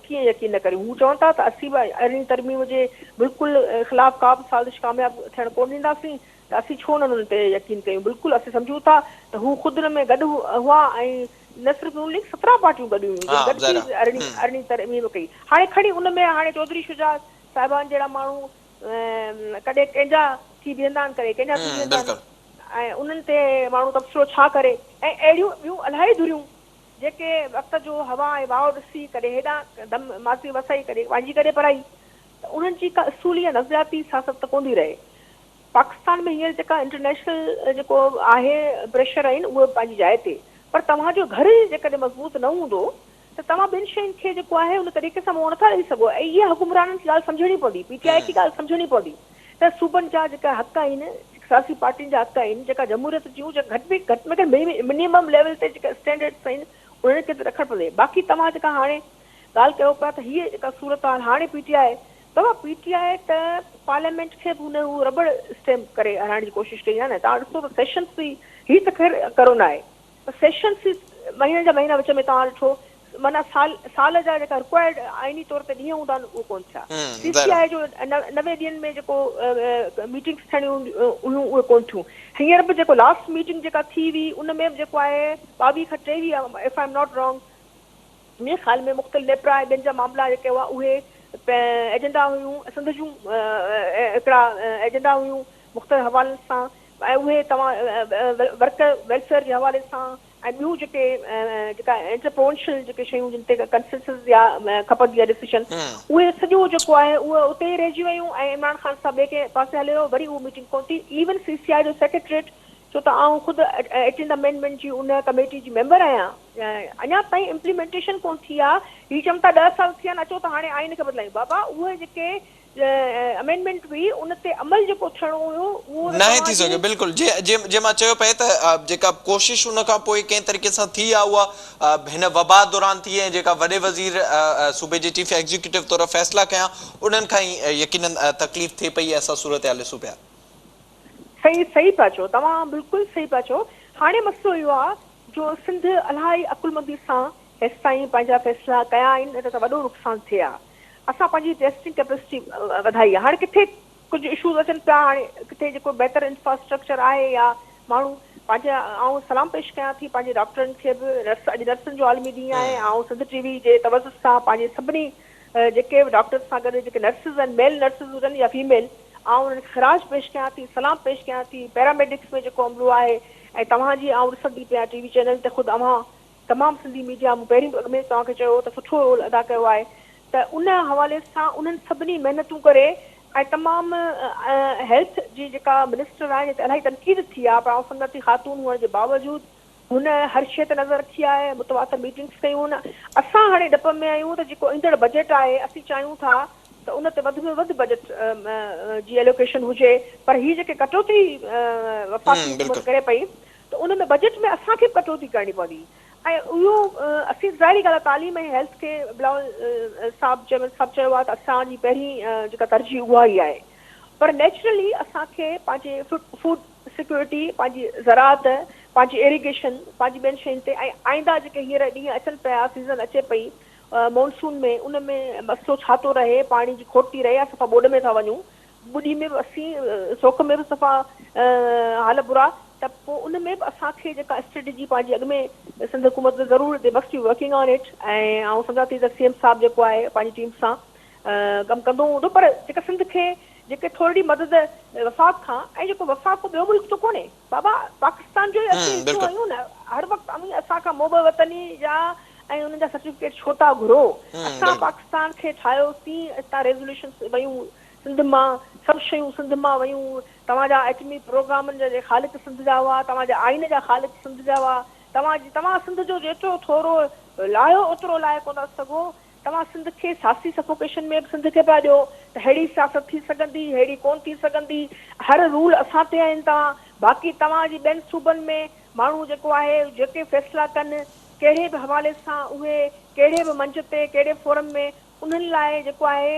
ڪيئن يقين نه ڪريون هو چون ٿا ته اسين به ارڙهين ترميم جي بلڪل خلاف ڪا به سازش ڪامياب ٿيڻ ڪونه ڏينداسين ته اسين ڇو نه انهن تي يقين ڪيون بلڪل اسين سمجهون ٿا ته هو خود ان ۾ گڏ هئا ۽ نه صرف نون ليگ 17 پارٽيون گڏ هيون جن گڏ ٿي ارڙهين ترميم ڪئي هاڻي کڻي ان ۾ هاڻي چوڌري شجاع صاحبان جهڙا ماڻهو ڪڏهن ڪنهن جا ٿي بيهندا آهن ڪڏهن ڪنهن جا ٿي بيهندا آهن ۽ انهن تي ماڻهو تبصرو ڇا ڪري ۽ اهڙيون ٻيون الاهي ڌريون جيڪي وقت جو هوا ۽ واء ڏسي ڪڏهن هيڏانهن دم ماضي وسائي ڪڏهن پنهنجي ڪڏهن پرائي ته انهن جي ڪا اصولي يا نظرياتي سياست ته ڪونه ٿي رهي. پاڪستان ۾ هينئر جيڪا انٽرنيشنل جيڪو آهي پريشر آهن اهي پنهنجي جاء تي پر توهان جو گهر ئي جيڪڏهن مضبوط نه هوندو ته توهان ٻين شين کي جيڪو آهي ان طريقي سان منهن نٿا ڏئي سگهو ۽ اها حڪمرانن کي ڳالهه سمجهڻي پوندي، پي ٽي آء کي ڳالهه سمجهڻي پوندي ته صوبن جا جيڪا حق آهن، سياسي پارٽين جا حق آهن، جيڪا جمهوريت جون جيڪا گهٽ ۾ گهٽ ۾ گهٽ منيمم ليول تي جيڪا اسٽينڊرڊس آهن انهن کي ته رکڻ پوندي. باقي توهان جيڪا هاڻي ڳالهه ڪيو پيا ته هيء جيڪا صورتحال هاڻي پي ٽي آء بابا پي ٽي آء ته پارليامينٽ کي به هن هو رٻڙ اسٽيمپ ڪري هلائڻ جي ڪوشش ڪئي آهي نه توهان ڏسو ته سيشنز به هي ته خير ڪرونا آهي سيشنز مهينن جا مهينا وچ ۾ توهان ڏٺو معنيٰ سال سال جا جيڪا رڪوائرڊ آئيني طور تي ڏينهن هوندا آهن اهو ڪونه ٿيا. سي سي آء جو 90 ڏينهن ۾ جيڪو ميٽنگس ٿيڻيون هيون اهي ڪونه ٿيون. هينئر به جيڪو لاسٽ ميٽنگ جيڪا ٿي هئي ان ۾ به جيڪو آهي 22 کان 23 if I am not wrong منهنجي خيال ۾ مختلف نيپرا ۽ ٻين جا معاملا جيڪي هئا اهي ايجنڊا هيون سنڌ جون هڪڙا ايجنڊا هيون مختلف حوالن سان ۽ اهي توهان ورڪر ويلفيئر جي حوالي سان ۽ ٻيون جيڪي جيڪا انٽر پروونشل جيڪي شيون جن تي ڪنسنسس يا کپندي آهي ڊسيشن اهي سڄو جيڪو آهي اهو اتي ئي رهجي ويون ۽ عمران خان صاحب ٻئي ڪنهن پاسي هليو ويو وري اهو ميٽنگ ڪونه ٿي ايون سي سي آء جو سيڪريٽريٽ ڇو ته آئون خود ايٽينٿ امينڊمينٽ جي ان ڪميٽي جي ميمبر آهيان اڃا تائين امپليمينٽيشن ڪونه ٿي آهي هي چون ٿا 10 سال ٿيا آهن اچو ته هاڻي آئين کي بدلايون بابا اهي جيڪي امينڊمينٽ هئي ان تي عمل جيڪو ٿيڻو هيو اهو ته ناهي ٿي توهان سگهيو جي. بلڪل جي جي جي مان چيو پئي ته جيڪا ڪوشش ان کان پوء ڪنهن طريقي سان ٿي آ اها هن وبا دوران ٿي ۽ جيڪا وڏي وزير صوبي جي چيف ايگزيڪيوٽو طور فيصلا ڪيا انهن کان ئي يقينن تڪليف ٿئي پئي ۽ اسان صورتحال ڏسون پيا. صحيح صحيح پيا چئو توهان بلڪل صحيح پيا چئو هاڻي مسئلو اهو آ جو سنڌ الاهي عقلمندي سان هيستائين پنهنجا فيصلا ڪيا آهن نه ته وڏو نقصان ٿئي ها اسان پنهنجي ٽيسٽنگ ڪيپسٽي وڌائي آهي هاڻي ڪٿي ڪجهه اشوز اچن پيا هاڻي ڪٿي جيڪو بهتر انفراسٽرڪچر آهي يا ماڻهو پنهنجا آئون سلام پيش ڪيان ٿي پنهنجي ڊاڪٽرن کي به نرس اڄ نرسن جو عالمي ڏينهن آهي آئون سنڌ ٽي وي جي توسط سان پنهنجي سڀني جيڪي به ڊاڪٽرز سان گڏ جيڪي نرسز آهن ميل نرسز هجن يا فيميل آئون انهن کي خراج پيش ڪيان ٿي سلام پيش ڪيان ٿي پيراميڊڪس ۾ جيڪو عملو آهي ۽ توهان جي آئون ڏسندي پيان ٽي وي چينل تي خود اوهان تمام سنڌي ميڊيا مون پهرين به اڳ ۾ توهان کي چيو هو ته سٺو رول ادا ڪيو آهي ته ان حوالي سان انهن سڀني محنتون ڪري ۽ تمام هيلٿ جي جيڪا منسٽر آهي جنهن تي الاهي تنقيد ٿي آهي پر آئون سمجهان ٿي خاتون هئڻ جي باوجود هن هر شيء تي نظر رکي آهي متواتر ميٽنگس ڪيون آهن اسان هاڻي ڊپ ۾ آهيون ته جيڪو ايندڙ بجيٽ آهي اسين چاهيون ٿا ته ان تي وڌ ۾ وڌ بجيٽ جي ايلوڪيشن هجي پر هي جيڪي ڪٽوتي وفاقي حڪومت ڪري پئي ته ان ۾ بجيٽ ۾ اسان کي به ڪٽوتي ڪرڻي پوندي ۽ اهو اسين ظاهري ڳالهه آهي تعليم ۽ هيلٿ کي بلاول صاحب چيئرمين صاحب چيو آهي ته اسان جي پهرين جيڪا ترجيح اها ئي آهي پر نيچرلي اسان کي پنهنجي فوڊ سيڪيورٽي پنهنجي زراعت پنهنجي ايريگيشن پنهنجي ٻين شين تي ۽ آئنده جيڪي هينئر ڏينهن اچن پيا سيزن اچي پئي مونسون ۾ ان ۾ مسئلو ڇا ٿو رهي پاڻي جي کوٽ ٿي رهي اسان صفا ٻوڏ ۾ ٿا وڃون ٻڏي ۾ به اسين سوڪ ۾ به صفا حال برا ته پوء ان ۾ به اسان کي جيڪا اسٽريٽجي پنهنجي اڳ ۾ سنڌ حڪومت ته ضرور the must be working on it ۽ آئون سمجهان ٿي ته سي ايم صاحب جيڪو آهي پنهنجي ٽيم سان ڪم ڪندو هوندو پر جيڪا سنڌ کي. جيڪي ٿورڙي مدد وفاق کان ۽ جيڪو وفاق ڪو ٻيو ملڪ ته ڪونهي بابا پاڪستان جو ئي اسين حصو آهيون نه هر وقت اوهين اسان کان محب وطني جا ۽ انهن جا سرٽيفڪيٽ ڇو ٿا گهرو اسان پاڪستان کي ٺاهيوسين اتان ريزوليوشنس ويون سنڌ مان سڀ شيون سنڌ مان ويون توهان جا ايٽمي پروگرامن جا خالق سنڌ جا هئا توهان جي آئين جا خالق سنڌ جا هئا توهان جي توهان سنڌ جو جيترو ٿورو لاهيو اوترو لاهي ڪونه ٿا سگهو توهان سنڌ کي سياسي سفوڪيشن ۾ به سنڌ کي پيا ڏيو ته ههڙي سياست ٿي سگهندي ههڙي ڪونه ٿي سگهندي هر رول اسان تي آهن توهان باقي توهان جي ٻين صوبن ۾ ماڻهو جيڪو آهي جيڪي فيصلا ڪن ڪهڙي به حوالي سان اهي ڪهڙي به منچ تي ڪهڙي فورم ۾ انهن لاء جيڪو آهي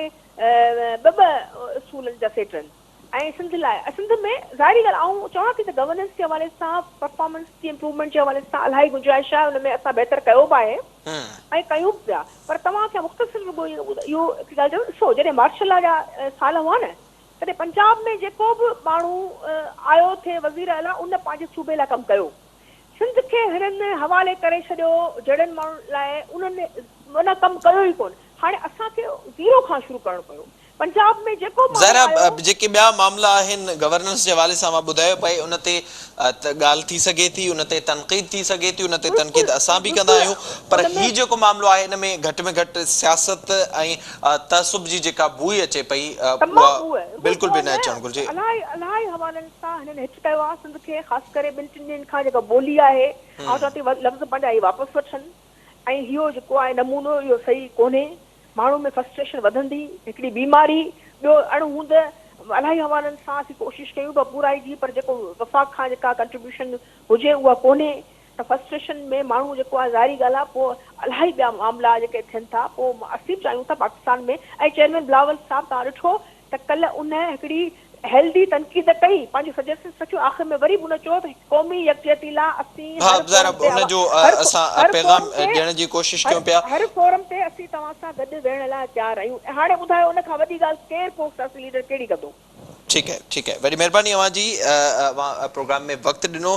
ٻه ٻه اصولن جا سيٽ آهن. ۽ سنڌ لاء سنڌ ۾ ظاهري ڳالهه آئون چوان ٿي ته گورننس جي حوالي سان پرفارمنس جي امپروومينٽ جي حوالي سان الاهي گنجائش آهي ان ۾ اسان بهتر ڪيو به آهي ۽ ڪيون به پيا پر توهان کي مختصر رڳو اهو هڪ ڳالهه چوان ڏسو جڏهن مارشل لا جا سال هئا نه تڏهن پنجاب ۾ جيڪو به ماڻهو آيو ٿي وزير اعليٰ ان پنهنجي صوبي لاء ڪم ڪيو سنڌ کي هنن حوالي ڪري ڇڏيو جهڙن ماڻهن لاء انهن ان ڪم ڪيو ئي ڪونه هاڻي اسان کي زيرو کان شروع ڪرڻو پيو پنجاب ۾ جيڪو ماڻهو ظاهر آيو. آهي جيڪي ٻيا معاملا آهن گورننس جي حوالي سان اوهان ٻڌايو پئي ان تي ڳالهه ٿي سگهي ٿي ان تي تنقيد ٿي سگهي ٿي ان تي بلڪل تنقيد اسان به ڪندا بلڪل آهيون پر ان ۾ هي جيڪو معاملو آهي ان ۾ گهٽ ۾ گهٽ سياست ۽ تعصب جي جيڪا بوء اچي پئي تمام اها بوء رڳو بلڪل بوء به نه نه اچڻ گهرجي. الاهي الاهي حوالن سان هنن هٽ ڪيو آهي سنڌ کي خاص ڪري ٻن ٽن ڏينهن کان جيڪا ٻولي آهي آئون چوان ٿي لفظ پنهنجا هي واپس وٺن ۽ اهو جيڪو آهي نمونو اهو صحيح ڪونهي ماڻهو ۾ فرسٽريشن وڌندي هڪڙي بيماري ٻيو اڻ هوند الاهي حوالن سان اسين ڪوشش ڪيون پيا پورائي جي پر جيڪو وفاق کان جيڪا ڪنٽريبيوشن هجي اها ڪونهي ته فرسٽريشن ۾ ماڻهو جيڪو آهي ظاهري ڳالهه آهي پوء الاهي ٻيا معاملا جيڪي ٿين ٿا پوء اسين به چاهيون ٿا پاڪستان ۾ ۽ چيئرمين بلاول صاحب توهان ڏٺو ته ڪلهه ان هڪڙي هيلدي تنقيد ڪئي پنهنجون سجيشنس رکيون آخر ۾ وري به ان چيو ته قومي يڪجهتي لاء اسين ها هر ظاهر فورم تي ان جو هر اسان هر پيغام فورم تي ڏيڻ جي ڪوشش هر ڪيون پيا. هر فورم تي اسين توهان سان گڏ ويهڻ لاء تيار آهيون ۽ هاڻي ٻڌايو ان کان وڏي ڳالهه ڪير ڪو سياسي ليڊر ڪهڙي ڪندو. ٺيڪ آهي ٺيڪ آهي وڏي مهرباني اوهان جي اوهان پروگرام ۾ وقت ڏنو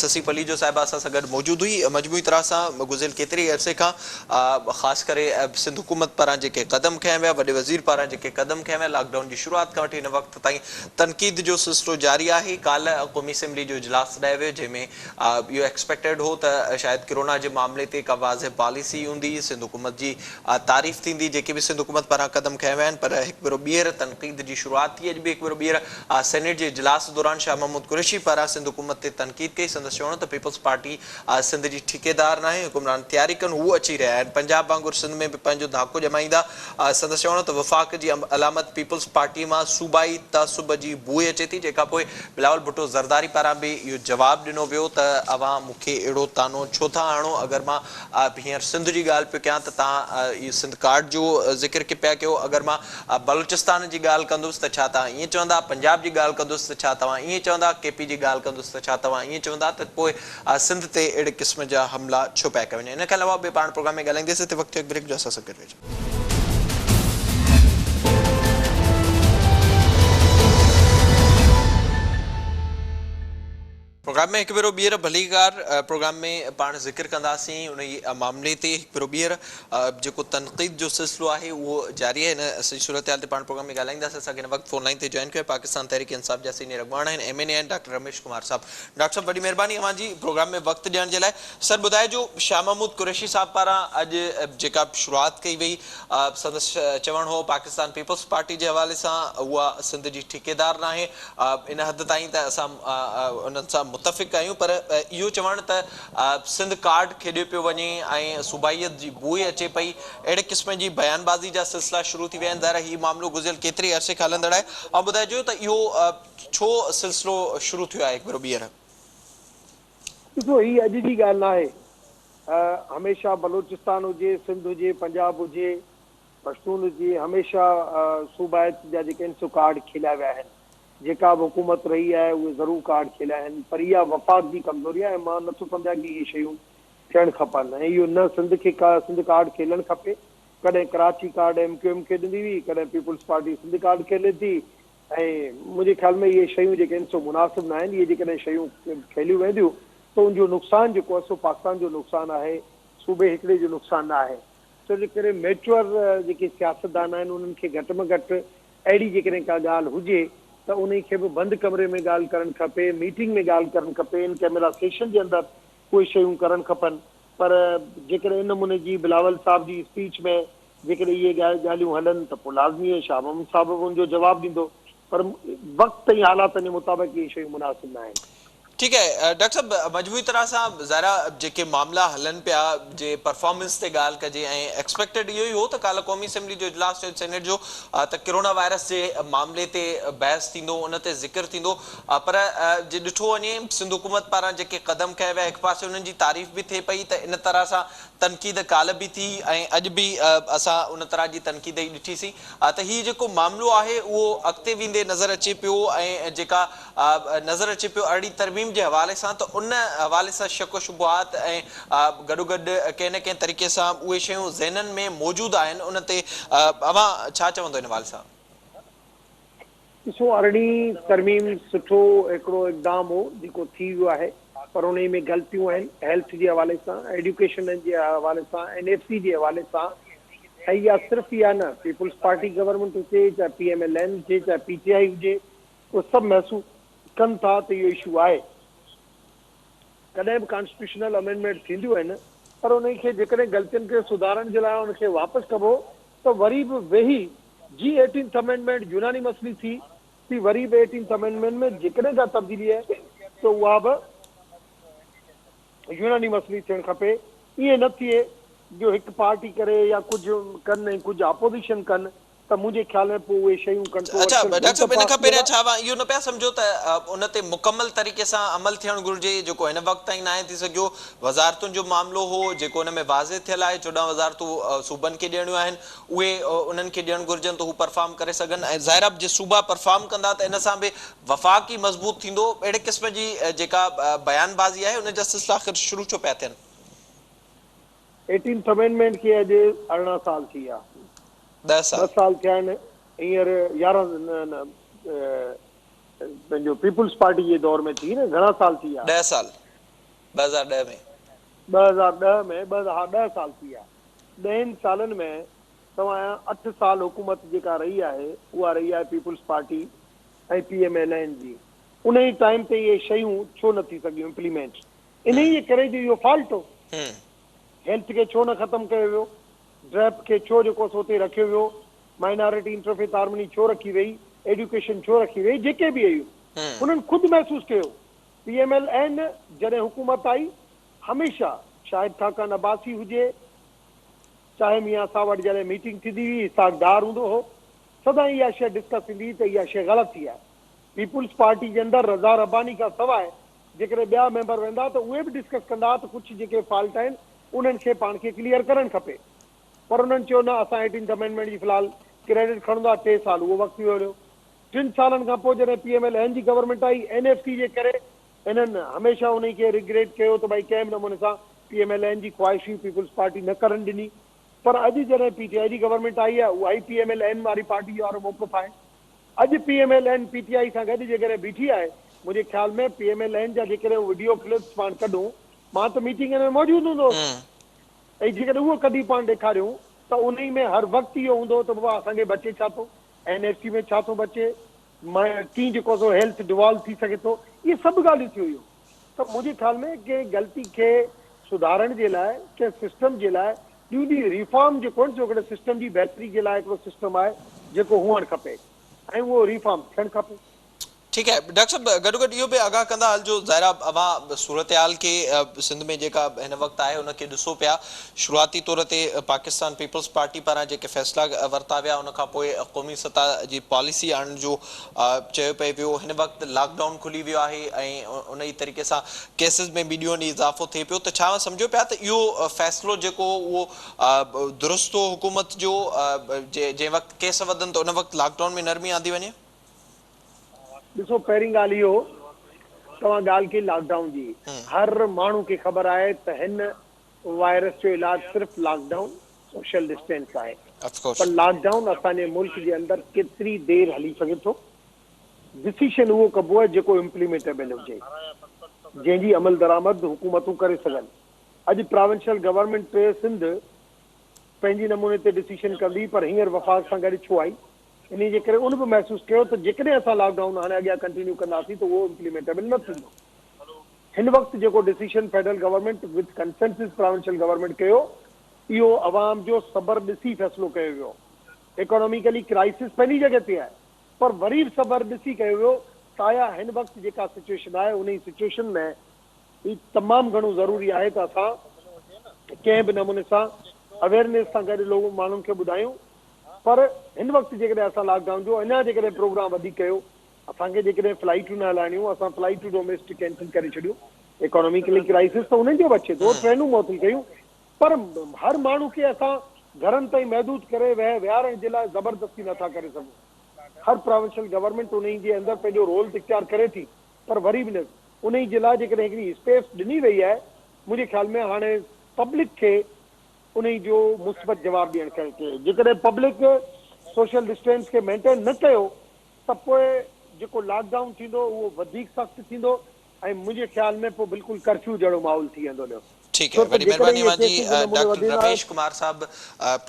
سسي پليجو صاحبه اسان سان گڏ موجود هئي مجموعي طرح سان گذريل ڪيتري عرصي کان خاص ڪري سنڌ حڪومت پاران جيڪي قدم کنيا ويا وڏي وزير پاران جيڪي قدم کنيا ويا لاڪ ڊائون جي شروعات کان وٺي هن وقت تائين تنقيد جو سلسلو جاري آهي ڪالهه قومي اسيمبلي جو اجلاس سڏايو ويو جنهن ۾ اهو ايڪسپيڪٽيڊ هو ته شايد ڪرونا جي معاملي تي ڪا واضح پاليسي هوندي سنڌ حڪومت جي تعريف ٿيندي جيڪي به سنڌ حڪومت پاران قدم کنيا ويا آهن پر هڪ ڀيرو ٻيهر تنقيد جي شروعات ٿي اڄ به هڪ ڀيرو ٻيهر سينيٽ جي اجلاس دوران شاهه محمود قريشي پاران سنڌ حڪومت تي تنقيد ڪئي سندس چوڻ هو ته پيپلز پارٽي سنڌ جي ٺيڪيدار ناهي حڪمران تياري ڪن هو اچي رهيا آهن پنجاب وانگر سنڌ ۾ به پنهنجو ڌاڪو ڄمائيندا سندس چوڻ هو ته وفاق جي علامت پيپلز پارٽي مان صوبائي تعصب جي بوء اچي ٿي جنهن کانپوء بلاول ڀٽو زرداري پاران به اهو جواب ڏنو ويو ته اوهان مون کي اهڙو طعنو ڇو ٿا هڻو اگر مان آء هينئر سنڌ جي ڳالهه پيو ڪيان ته توهان سنڌ ڪارڊ جو ذڪر پيا ڪيو، اگر مان بلوچستان جي ڳالهه ڪندس ته ڇا توهان ائين چوندا، پنجاب جي ڳالهه ڪندس ته ڇا توهان ائين چوندا، ڪي پي جي ڳالهه ڪندس ته ڇا توهان ائين چوندا ته پوء سنڌ تي اهڙي قسم جا حملا ڇو پيا ڪيا وڃن. ان کان علاوه به پاڻ پروگرام ۾ ڳالهائينديس هتي وقت ٿيو هڪ بريڪ جو اسان سان گڏ رهجو. پروگرام ۾ هڪ ڀيرو ٻيهر ڀليڪار پروگرام ۾ پاڻ ذڪر ڪنداسين انهي معاملي تي هڪ ڀيرو ٻيهر جيڪو تنقيد جو سلسلو آهي اهو جاري آهي ان سڄي صورتحال تي پاڻ پروگرام ۾ ڳالهائينداسين اسان کي هن وقت فون لائين تي جوائن ڪيو آهي پاڪستان تحريڪ انصاف جا سينيئر اڳواڻ آهن ايم اين اي آهن ڊاڪٽر رميش ڪمار صاحب ڊاڪٽر صاحب وڏي مهرباني اوهان جي پروگرام ۾ وقت ڏيڻ جي لاء سر ٻڌائجو شاهه محمود قريشي صاحب پاران اڄ جيڪا شروعات ڪئي وئي سندس چوڻ هو پاڪستان پيپلز پارٽي جي حوالي سان اها سنڌ جي ٺيڪيدار ناهي ان حد تائين ته اسان انهن سان متفق آهيون پر اهو چوڻ ته سنڌ ڪارڊ کيڏيو پيو وڃي ۽ صوبائيت جي بوء اچي پئي اهڙي قسم جي بيان بازي جا سلسلا شروع ٿي ويا آهن ظاهر آهي هي معاملو گذريل ڪيتري عرصي کان هلندڙ آهي اوهان ٻڌائجو ته اهو ڇو سلسلو شروع ٿيو آهي هڪ ڀيرو ٻيهر. ڏسو هي اڄ جي ڳالهه ناهي هميشه بلوچستان هجي سنڌ هجي پنجاب هجي پشتون جي هميشه صوبائيت جا جيڪي آهن سو ڪارڊ کيليا ويا آهن. جيڪا به حڪومت رهي آهي اهي ضرور ڪارڊ کيليا آهن پر اها وفاق جي ڪمزوري آهي ۽ مان نٿو سمجهان ڪي اهي شيون ٿيڻ کپن ۽ اهو نه سنڌ کي سنڌ ڪارڊ کيلڻ کپي. ڪڏهن Karachi card M Q M کيڏندي هئي ڪڏهن پيپلز پارٽي سنڌ ڪارڊ کيلي ٿي ۽ منهنجي خيال ۾ اهي شيون جيڪي آهن سو مناسب نه آهن اهي جيڪڏهن شيون کيليون وينديون ته ان جو نقصان جيڪو آهي سو پاڪستان جو نقصان آهي صوبي هڪڙي جو نقصان نه آهي. ڇو جي ڪري ميچوئر جيڪي سياستدان آهن انهن کي گهٽ ۾ گهٽ اهڙي جيڪڏهن ڪا ڳالهه هجي ته انهي کي به بند ڪمري ۾ ڳالهه ڪرڻ کپي، ميٽنگ ۾ ڳالهه ڪرڻ کپي، ان ڪئميرا سيشن جي اندر اهي شيون ڪرڻ کپن پر جيڪڏهن ان نموني جي بلاول صاحب جي اسپيچ ۾ جيڪڏهن اهي ڳالهيون هلن ته پوء لازمي آهي شاهه محمد صاحب به ان جو جواب ڏيندو پر وقت ۽ حالاتن جي مطابق اهي شيون مناسب نه آهن. ٺيڪ آهي ڊاڪٽر صاحب مجموعي طرح سان ظاهر آهي جيڪي معاملا هلن پيا جي پرفارمنس تي ڳالهه ڪجي ۽ ايڪسپيڪٽيڊ اهو ئي هو ته ڪالهه قومي اسيمبلي جو اجلاس ٿيو سينيٽ جو ته ڪرونا وائرس جي معاملي تي بحث ٿيندو ان تي ذڪر ٿيندو پر جي ڏٺو وڃي سنڌ حڪومت پاران جيڪي قدم کنيا ويا هڪ پاسي انهن جي تعريف به ٿئي پئي ته ان طرح سان تنقيد ڪالهه به ٿي ۽ اڄ به اسان ان طرح جي تنقيد ئي ڏٺي سين ته هي جيڪو معاملو آهي اهو اڳتي ويندي نظر اچي پيو ۽ جيڪا نظر اچي پيو ارڙهين ترميم جي حوالي سان ته ان حوالي سان شڪ و شبهات ۽ گڏوگڏ ڪنهن نه ڪنهن طريقي سان اهي شيون ذهنن ۾ موجود آهن ان تي اوهان ڇا چوندو ان حوالي سان؟ ڏسو ارڙهين ترميم سٺو هڪڙو اقدام هو جيڪو ٿي ويو آهي پر انهي ۾ غلطيون آهن هيلٿ جي حوالي سان ايڊيوڪيشن جي حوالي سان اين ايف سي جي حوالي سان ۽ اها صرف اها نه پيپلز پارٽي گورنمينٽ هجي چاهي پي ايم ايل اين هجي چاهي پي ٽي آئي هجي اهي سڀ محسوس ڪن ٿا ته اهو اشو آهي. ڪڏهن به ڪانسٽيٽيوشنل امينڊمينٽ ٿينديون آهن پر انهي کي جيڪڏهن غلطين کي سڌارڻ جي لاء ان کي واپس ڪبو ته وري به ويهي جي ايٽينٿ امينڊمينٽ يونانيمسلي ٿي ٿي وري به ايٽينٿ امينڊمينٽ ۾ جيڪڏهن ڪا تبديلي آهي ته اها به يونانيمسلي ٿيڻ کپي ائين نه ٿئي جو هڪ پارٽي ڪري يا ڪجهه ڪن ۽ ڪجهه اپوزيشن ڪن ته منهنجي خيال ۾ پوء اهي شيون اڇا ڪنٽروورشل بل ڊاڪٽر ته صاحب ان پاس کان پهريان ٿيندا. ڇا اوهان اهو نه پيا سمجهو ته ان تي مڪمل طريقي سان عمل ٿيڻ گهرجي جيڪو هن وقت تائين ناهي ٿي سگهيو وزارتن جو معاملو هو جيڪو ان ۾ واضح ٿيل آهي 14 وزارتون صوبن کي ڏيڻيون آهن اهي انهن کي ڏيڻ گهرجن ته هو پرفارم ڪري سگهن ۽ ظاهر آهي جي صوبا پرفارم ڪندا ته ان سان به وفاق ئي مضبوط ٿيندو اهڙي قسم جي جيڪا بيان بازي آهي ان جا سلسلا آخر شروع ڇو پيا ٿين؟ ايٽينٿ امينڊمينٽ کي اڄ 18 سال ٿي ويا. ڏهه سال. ڏهه سال ٿيا آهن هينئر 11 نه نه پنهنجو پيپلز پارٽي جي دور ۾ ٿي نه گهڻا سال ٿي ويا. ڏهه سال 2010 ۾. 2010 ۾ ٻه ها ڏهه سال ٿي ويا. ڏهن سالن ۾ توهان اٺ سال حڪومت جيڪا رهي آهي اها رهي آهي peoples party ۽ P M L N جي. انهي ٽائيم تي اهي شيون ڇو نه ٿي سگهيون امپليمينٽ؟ انهيء ڪري جو اهو فالٽ هو. هيلٿ کي ڇو نه ختم ڪيو ويو؟ ڊريپ کي ڇو جيڪو سو اتي رکيو ويو؟ مائنارٽي انٽرفيٿ هارمني ڇو رکي وئي؟ ايڊيوڪيشن ڇو رکي وئي؟ جيڪي به هيون. انهن خود محسوس ڪيو. پي ايم ايل اين جڏهن حڪومت آئي، هميشه شاهد خاقان عباسي هجي، چاهي ميان صاحب وٽ جڏهن ميٽنگ ٿيندي هئي، اسحاق ڊار هوندو هو، سدائين اها شيء ڊسڪس ٿيندي هئي ته اها شيء غلط ٿي آهي. پيپلز پارٽي جي اندر رضا رباني کان سواء جيڪڏهن ٻيا ميمبر ويندا ته اهي به ڊسڪس ڪندا ته ڪجهه جيڪي فالٽ آهن انهن کي پاڻ کي ڪليئر ڪرڻ کپي پر انهن چيو نه اسان ايٽينٿ امينڊمينٽ جي في الحال ڪريڊٽ کڻندا ٽي سال اهو وقت ويو هليو ٽن سالن کان پوء جڏهن پي ايم ايل اين جي گورنمينٽ آئي اين ايف سي جي ڪري انهن هميشه انهي کي ريگريٽ ڪيو ته ڀائي ڪنهن به نموني سان پي ايم ايل اين جي خواهش هئي پيپلز پارٽي نه ڪرڻ ڏني پر اڄ جڏهن پي ٽي آء جي گورنمينٽ آئي آهي اها ئي پي ايم ايل اين واري پارٽي وارو موقف آهي اڄ P M L N P ٽي آء سان گڏ جيڪڏهن بيٺي آهي، منهنجي خيال ۾ پي ايم ايل اين جا جيڪڏهن وڊيو ڪلپس پاڻ ڪڍون، مان ته ميٽنگن ۾ موجود هوندو هوس ۽ جيڪڏهن اهو ڪڍي پاڻ ڏيکاريون ته انهي ۾ هر وقت اهو هوندو هو ته بابا اسان کي بچي ڇا ٿو، اين ايف سي ۾ ڇا ٿو بچي، ڪيئن جيڪو سو هيلٿ ڊوالو ٿي سگهي ٿو، اهي سڀ ڳالهيون ٿيون هيون ته منهنجي خيال ۾ ڪنهن غلطي کي سڌارڻ جي لاء ڪنهن سسٽم جي لاء ڏينهون ڏينهن ريفارم جيڪو آهي سو هڪڙي سسٽم جي بهتري جي لاء هڪڙو سسٽم آهي جيڪو هئڻ کپي ۽ اهو ريفارم ٿيڻ کپي. ٺيڪ آهي ڊاڪٽر صاحب گڏوگڏ اهو به آگاهه ڪندا هلجو ظاهر آهي اوهان صورتحال کي سنڌ ۾ جيڪا هن وقت آهي ان کي ڏسو پيا شروعاتي طور تي پاڪستان پيپلز پارٽي پاران جيڪي فيصلا ورتا ويا ان کان پوء قومي سطح جي پاليسي آڻڻ جو چيو پئي ويو هن وقت لاڪ ڊائون کلي ويو آهي ۽ ان ئي طريقي سان ڪيسز ۾ به ڏينهون ڏينهن اضافو ٿئي پيو ته ڇا اوهان سمجهو پيا ته اهو فيصلو جيڪو هو اهو درست هو حڪومت جو جنهن وقت ڪيس وڌن ته ان وقت لاڪ ڊائون ۾ نرمي آندي وڃي؟ ڏسو پهرين ڳالهه اهو توهان ڳالهه ڪئي لاڪ ڊائون جي هر ماڻهو کي خبر آهي ته هن وائرس جو علاج صرف لاڪ ڊائون، سوشل ڊسٽينس آهي پر لاڪ ڊائون اسان جي ملڪ جي اندر ڪيتري دير هلي سگهي ٿو؟ ڊسيشن اهو ڪبو آهي جيڪو امپليمينٽيبل هجي، جنهن جي عملدرآمد حڪومتون ڪري سگهن. اڄ پراونشل گورنمينٽ سنڌ پنهنجي نموني تي ڊسيشن ڪندي پر هينئر وفاق سان گڏ ڇو آئي؟ انهي جي ڪري ان به محسوس ڪيو ته جيڪڏهن اسان لاڪ ڊائون هاڻي اڳيان ڪنٽينيو ڪنداسين ته اهو امپليمينٽيبل نه ٿيندو. هن وقت جيڪو decision federal government with consensus provincial government ڪيو اهو عوام جو صبر ڏسي فيصلو ڪيو ويو. اڪاناميڪلي ڪرائسس پنهنجي جڳهه تي آهي پر وري به صبر ڏسي ڪيو ويو ته آيا هن وقت جيڪا سچوئيشن آهي انهي سچوئيشن ۾ هي تمام گهڻو ضروري آهي ته اسان ڪنهن به نموني سان اويئرنيس سان گڏ لوگن ماڻهن کي ٻڌايون پر هن وقت جيڪڏهن اسان لاڪ ڊائون جو اڃا جيڪڏهن پروگرام وڌيڪ ڪيو اسان کي جيڪڏهن فلائيٽون نه هلائڻيون اسان فلائيٽون ڊوميسٽڪ ڪينسل ڪري ڇڏيون اڪاناميڪلي ڪرائسس ته انهن جو به اچي ٿو ٽرينون معطل ڪيون پر هر ماڻهو کي اسان گهرن تائين محدود ڪري ويهارڻ جي لاء زبردستي نٿا ڪري سگهون هر پراونشل گورنمينٽ انهي جي اندر پنهنجو رول ته اختيار ڪري ٿي پر وري به نه انهي جي لاء جيڪڏهن هڪڙي اسپيس ڏني وئي آهي منهنجي خيال ۾ هاڻي پبلڪ کي انهي جو مثبت جواب ڏيڻ کپي. جيڪڏهن پبلڪ سوشل ڊسٽينس کي مينٽين نه ڪيو ته پوء جيڪو لاڪ ڊائون ٿيندو اهو وڌيڪ سخت ٿيندو ۽ منهنجي خيال ۾ پوء بلڪل ڪرفيو جهڙو ماحول ٿي ويندو ڏيو. ٺيڪ ڇو آهي ته وڏي جيڪڏهن مهرباني اهي اوهان جي ڪيسز ان نموني ڊاڪٽر وڌندا رميش ڪمار صاحب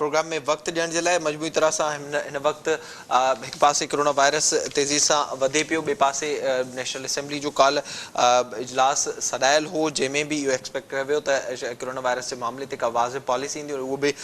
پروگرام ۾ وقت ڏيڻ جي لاء مجموعي طرح سان هن وقت هڪ پاسي ڪرونا وائرس تيزي سان وڌي پيو ٻئي پاسي نيشنل اسيمبلي جو ڪالهه اجلاس سڏايل هو جنهن ۾ به اهو ايڪسپيڪٽ ڪيو ويو ته ڪرونا وائرس جي معاملي تي ڪا واضح پاليسي ايندي اهو به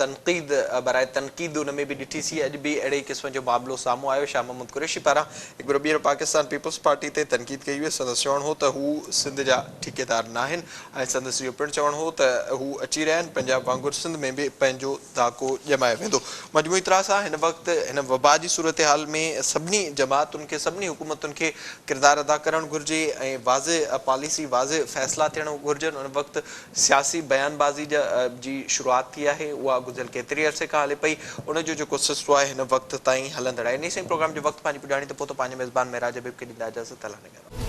تنقيد برائي تنقيد ان ۾ به ڏٺي سي اڄ به اهڙي ئي قسم جو معاملو سامهون آيو شاهه محمود قريشي پاران هڪ ڀيرو ٻيهر پاڪستان پيپلز پارٽي تي تنقيد ڪئي وئي سندس چوڻ هو ته هو سنڌ جا ٺيڪيدار ناهن ۽ سندس اهو پڻ چوڻ هو ته هو اچي رهيا آهن، پنجاب وانگر سنڌ ۾ به پنهنجو ڌاڪو ڄمايو ويندو. مجموعي طرح سان هن وقت هن وبا جي صورتحال ۾ سڀني جماعتن کي سڀني حڪومتن کي ڪردار ادا ڪرڻ گهرجي ۽ واضح پاليسي واضح فيصلا ٿيڻ گهرجن. ان وقت سياسي بيان بازي جي شروعات ٿي آهي اها گذريل ڪيتري عرصي کان هلي پئي ان جو جيڪو سلسلو آهي هن وقت تائين هلندڙ آهي. انهي سان ئي پروگرام جو وقت پنهنجي پڄاڻي تي پهتو پنهنجي ميزبان معراج حبيب کي ڏيندا اجازت الله نگهبان.